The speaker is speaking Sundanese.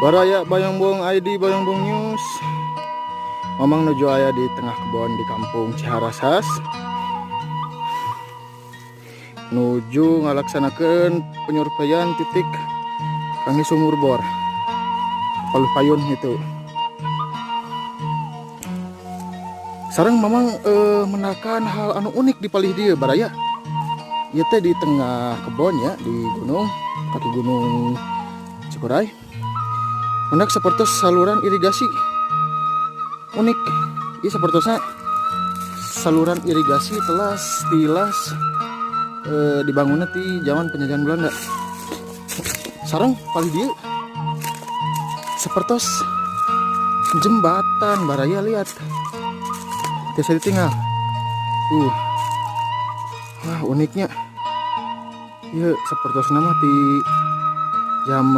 Baraya Bayongbong ID, Bayongbong News. Mamang nuju aya di tengah kebun di Kampung Ciharashas. Nuju ngalaksanakeun penyurveian titik kangge sumur bor. Paluh payun itu. Sareng Mamang menakan hal anu unik di palih dieu, baraya. Ieu teh di tengah kebun ya, di gunung, kaki Gunung Cikuray. Mendak seperti saluran irigasi unik. Ini sepertinya saluran irigasi telas tilas dibangunnya di zaman penjajahan Belanda. Sareng palih dieu sepertos jembatan, baraya, lihat. Tiasa ditinggal. Wah, uniknya. Ya, seperti nama di zaman